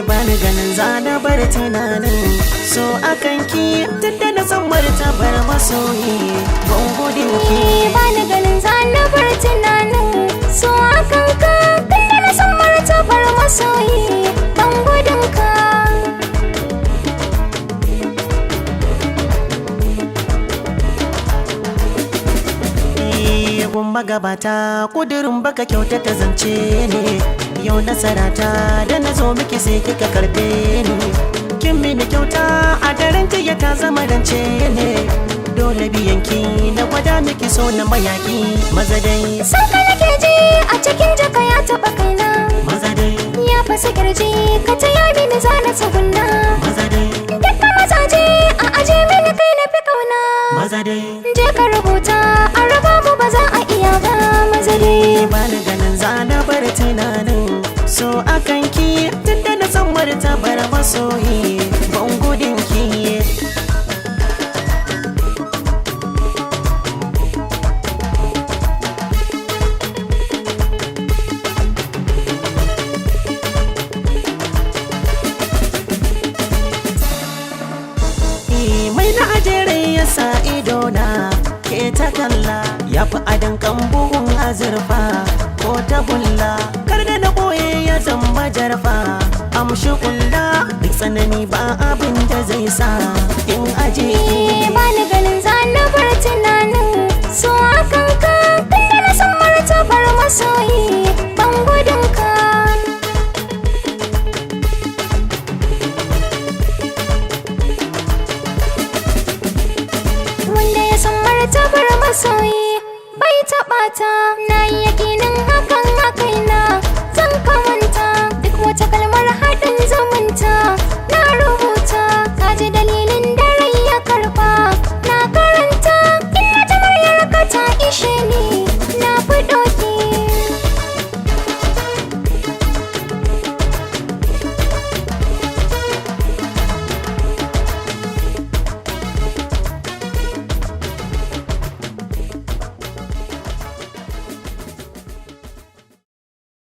Bani ganin zana bar tunanin so akan ki, tunda na san martabar masoyi, ban gudun ki. Bani ganin zana bar tunanin so akan ka, tunda na san martabar masoyi, ban gudun ka. Gun magabata kudirin baka kyautata zance ne, yau nasarata da na zo miki sai kika karbe ni. Kin mini kyauta a daren jiya ta zama rance ne, dole biyanki na gwada miki so na mayaki. Maza dai. San ka nake ji a cikin jaka ya taɓa kaina. Maza dai. Ya fasa kirji, ka taya mini zana tsugunna. Maza dai. Dukkan mazaje a aje mini, kai na fi kauna. Maza dai. Je ka rubuta a raba mu, ba za a iya ba, maza dai. Bani ganin zana bar tunanin so akan ki, tunda na san martabar masoyi, ban gudun ki. Mai na ajere ya sa idona ke ta kalla, ya fi adon buhun azurfa ko tagulla. Kar da na boye ya zama jarfa, amshi kulla, duk tsanani ba abin da zai sa in aje ki. Bani ganin zana bar tunanin so akan ka, tunda na san martabar masoyi, ban gudun ka. Wanda ya san martabar masoyi bai taɓa ta, na yi yakinin hakan a kaina zan kamanta, duk wata kalmar haɗin zumunta na